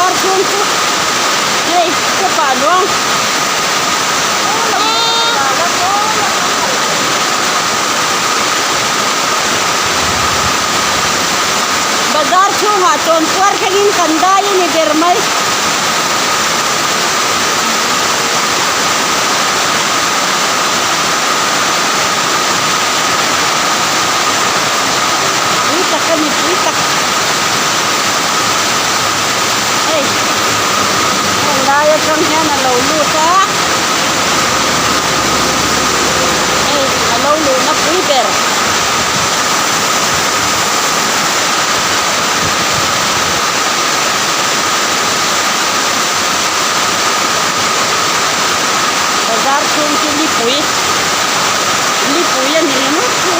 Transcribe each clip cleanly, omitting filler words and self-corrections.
Bazar chhung chu hei step ah luang Bazar chhungah chawnpuar thlengin kan dai a ni ber mai. Pui tak a ni pui tak. Hei heng lai atang hian a lo lut a hei a lo luhna pui ber. Bazar chhung chu lipui lipui a ni ringawt chu.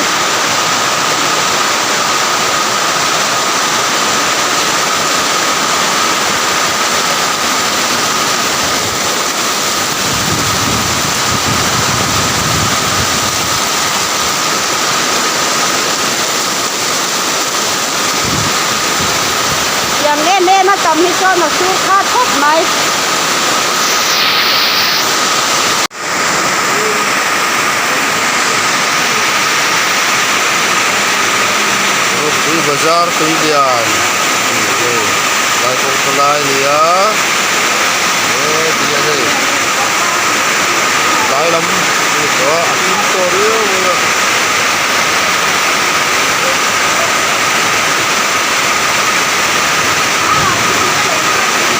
Tiang em em a tam hi chuan a sur kha khawp mai. Rawpui bazar tui lian hei lai kawngka lai a ni a he ti hian hei tlai lam a ni tawh a a thim tawh riau mai a.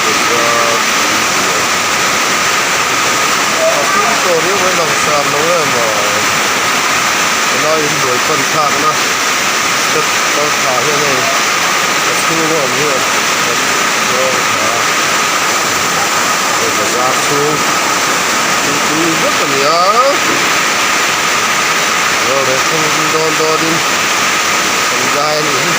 Bazar tui lian. A thim tawh riau mai lang sar lo em a helai in buai pan thlakna step kal thla hian hei a chhunga awm hi a kan zawng thla a hei bazar chhung thingpui vek a ni a rorel thleng dawn dawnin kan zai a nih hi.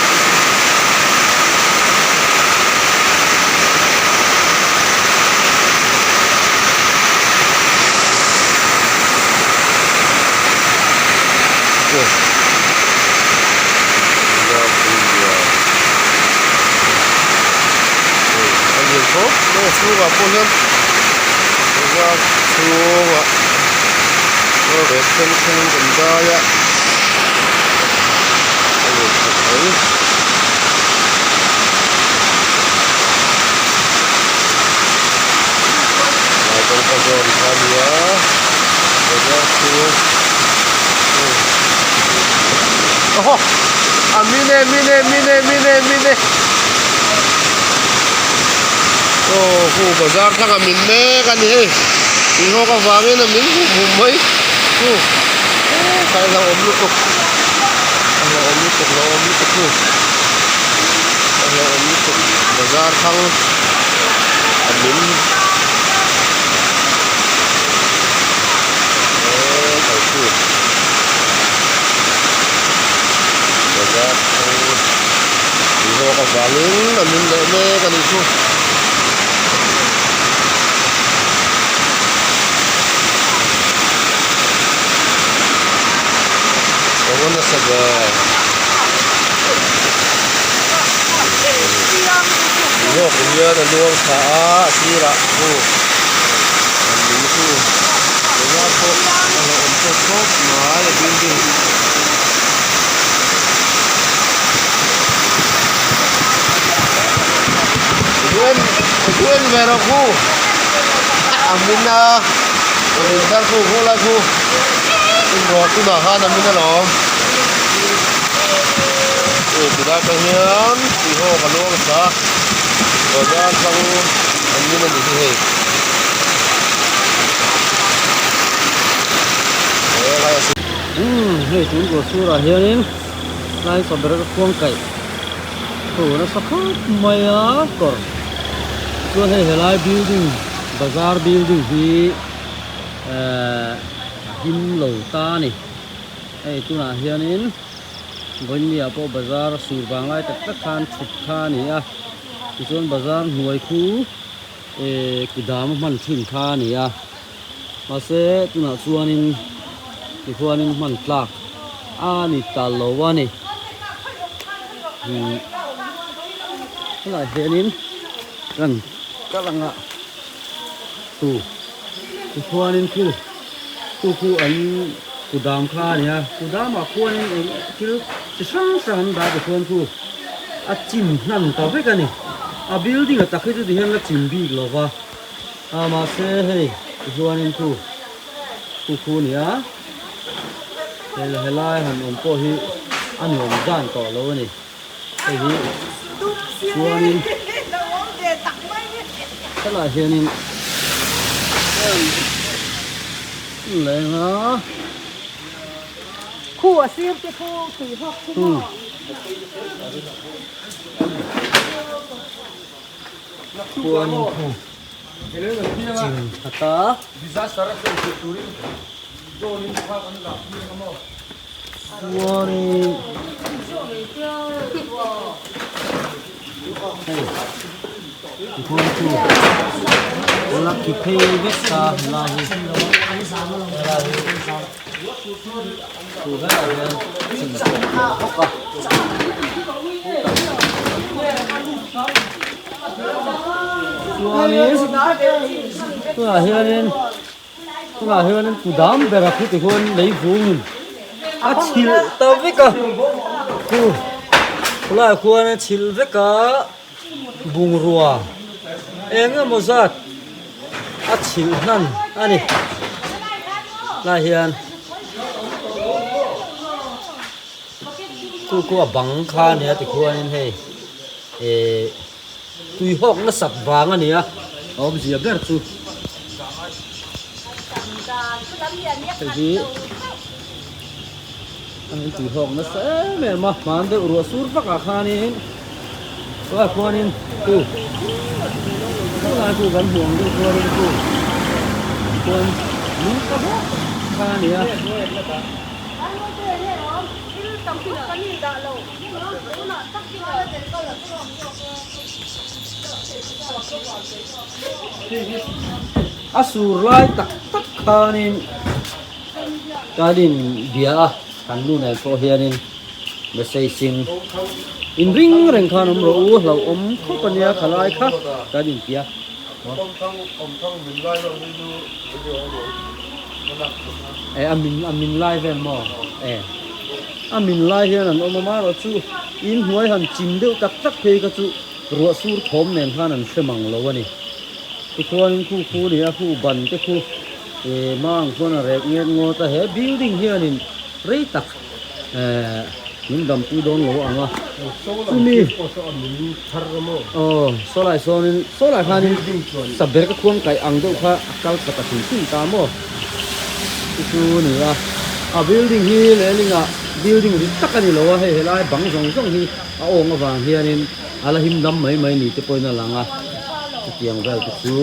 Chhungah pawh hian bazar chhungah rel thleng thlengin kan dai a a lian khawp mai. Lai kawngka zawn kha a ni a bazar chhung aw a mine mine mine mine mine aw hu bazar thlang a min mek a ni hei tuihawk avangin a min hum hum mai hu khai hlauhawm lutuk a hlauhawm lutuk hlauhawm lutuk hu a hlauhawm lutuk bazar thlang a min he kai khu bazar thlang tuihawk avangin a min leh mek a nih chu. Ka nasa ve tuihawk hian a luang thla a a sirah khu an lung chu bazar pawh a hlauhawm tawk khawp mai a building. Tihian tihian ve rawh khu a min a a min thar khu khu lai khu inrawh tunah khan a min alawm hei tilai atang hian tuihawk a luang thla a bazar tlang an min a ni hi hei he lai a Umm hei tun tur chhurah hianin tlai chaw ber ka khuang kaih thu nasa khawp mai a kawr chuan hei helai building bazar building hi ehh a him lo ta a ni hei tunah hianin vawiin ah pawh bazar sur vang lai tak tak khan thut kha a ni a tichuan bazar hnuai khu ehh kudam a hman thin kha a ni a. Mahse tunah chuanin tihuanin hman tlak a ni ta lo a ni. Umm tunah hianin kan. kalh ang a chu tichuanin khu khu khu an kudam kha a ni a kudamah khuanin eng thil chi hrang hrang an dah tichuan khu a chim hnan ta vek a ni a building a tak hi chu tihian la chim bik lo va a mahse hei tichuanin khu khu khu a ni a helai han awm pawh hi a nuam zan tawh lo a ni. Hei hi chuanin helaiah hianin leng a. Khu a sir te khu tui hawk khu maw. Khuanin khu chim khat a. Chuanin hei tikhuan chu la ki phei vek ta helai hi helai hi chu hetah hian chim tawh a bawk a chuanin tunah hianin. Tunah hianin kudam ber a khutih khuan lei vungin a chhilh ta vek a khu khulaiah khuan a chhilh vek a bungrua eng emaw zat a chhilh hnan a ni tlaiah hian chu khu a bang kha a nia tikhuanin hei ehh. Tui hawk nasat vang a nia a awmzia ber chu. Hei hi a in tui hawk nasa em em a hman deuh ruah sur vak ah khanin tunah khuanin khu tunah khu kan hmuh ang deuh khuanin khu khuan lung ta vak kha a nia. A sur lai tak tak khanin kan in bia a kan nu nen pawh hianin message in in ring reng khan awm rawh u hlauhawm khawp ania khalai kha kan in tia. E a min a min lai vel maw e a min lai hian an awm a marawh chu in hnuai han chim deuh tak tak phei kha chu ruah sur thawm nen khan an hre mang lo a ni tichuanin khu khu a ni a khu ban te khu e mang chuan a rek nget ngawt a he building hianin rei tak eh min dampui dawn lo ang a chumi aw sawlai sawnin sawlai khanin saber ka khuang kaih ang deuh kha a kal khat a hrim hrim ta maw chu chu a ni a a building hi lehling ah building rit tak a ni lo a hei helai bang zawng zawng hi a awng avang hianin a la him dam mai mai ni te pawhin a lang a chutiang vel te chu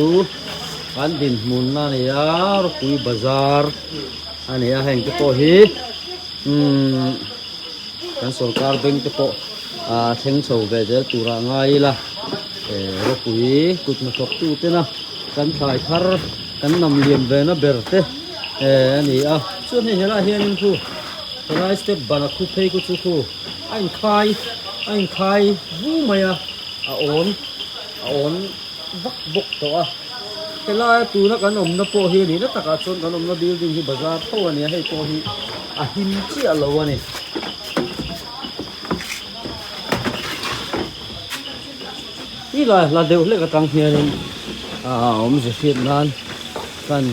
kan dinhmun a ni a rawpui bazar. A ni a heng te pawh hi umm kan sorkar bank te pawh ah thleng chho ve zel turah a ngai ila eh ropui kut hnathawk tu tena kan thlai thar kan nam liam ve na ber te eh a ni a chuan hei helaiah hianin khu helai step ban a khu phei khu chu khu a inkhai a inkhai vu mai a a awn a awn vak bawk tawh a. Helaia tuna kan awmna pawh hi a nih na takah chuan kan awmna building hi bazar tho a ni a hei pawh hi a him chiah lo a ni. Ti lai hla deuh hlek atang hianin a awmze hriat nan kan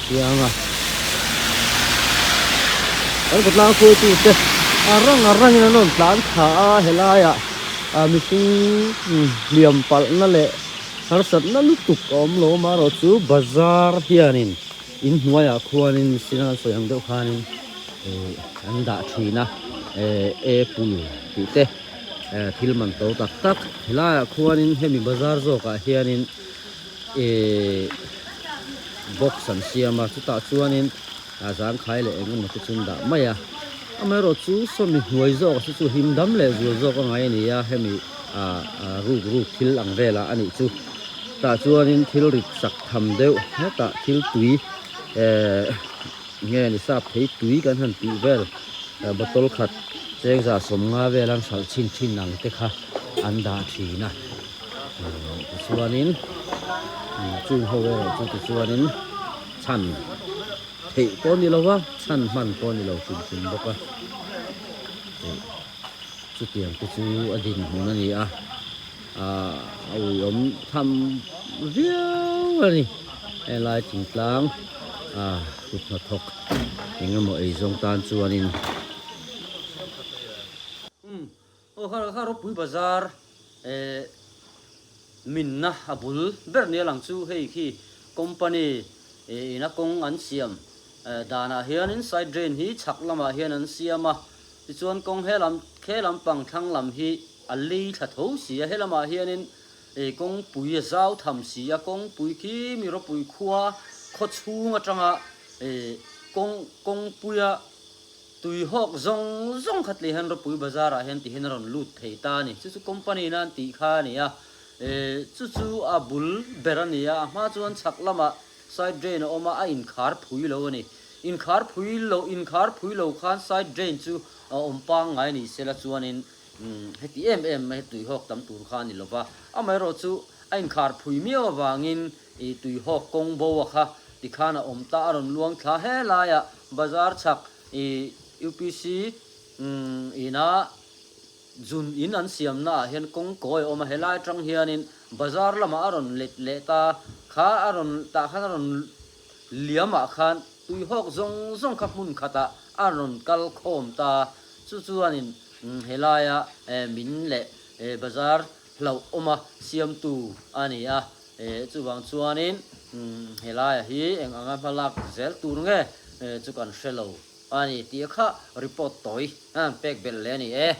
chiang a. Kan khawtlang hruaitu te a rang a rangin an rawn tlan thla a helaiah mihring hliam palhna leh harsatna lutuk a awm lo amaherawh chu bazar hianin in hnuaiah khuanin machine an sawi ang deuh khanin ih an dah thin a eh apple tih te eh thil man to tak tak helaiah khuanin hemi bazar zawkah hianin ih box an siam a chutah chuanin a zangkhai leh eng emaw te chu an dah mai a amaherawh chu sawmi hnuai zawk a chu him dam leh zual zawk a ngai a ni a hemi ah ruk ruk thil ang velah a nih chu tah chuanin thil rit sak tham deuh hetah thil tui eh nge ni sap thei tui kan han tih vel bottle khat chengza sawmnga vel an hralh chhin thin ang te kha an dah thin a. Tichuanin chung ho erawh chu tichuanin chhan theih pawh a ni lo va, chhan hman pawh a ni lo hrim hrim bawk a. Chutiang te chu a dinhmun a ni a, ahh a uiawm tham viau a ni. Helai thingtlang ah kut hnathawk eng emaw eizawng tan chuanin. Umm aw kha kha ropui bazar eh minna a bul ber nia lang chu hei khi company eh ina kawng an siam eh danah hianin side drain hi chhak lamah hian an siam a tichuan kawng he lam he lampang thlang lam hi a lei thla tho si a helamah hianin eh kawngpui a zau tham si a kawngpui khi mi ropui khua khaw chhung atanga eh kawng kawngpuia Tui hawk zawng zawng kha tlei hian Ropui Bazar ah hian tihian a rawn lut thei ta a ni. Chu chu company in an tih kha a ni a, eh chu chu a bul ber a ni a, a hma chuan chhak lamah side drain a awm a, a inkhar phui lo a ni. Inkhar phui lo, inkhar phui lo khan side drain chu a awm pangngai ni sela chuanin umm heti em em mai tui hawk tam tur kha a ni lova. Amaherawhchu a inkhar phui miau avangin I tuihawk kawng bo a kha tikhan a awm ta a rawn luang thla he laiah bazar chhak i UPC ina zun in an siam naah hian kawng kawi a awm a helai atang hianin bazar lamah a rawn let leh ta kha a rawn tah khan a rawn liam ah khan tuihawk zawng zawng kha hmun khatah a rawn kal khawm ta chu chuanin helaia min leh bazar hlauh awma siamtu a ni a. Chuvang chuanin helaiah hi eng anga hma lak zel tur nge chu kan hre lo a ni tih kha report tawi pek belh leh a ni e.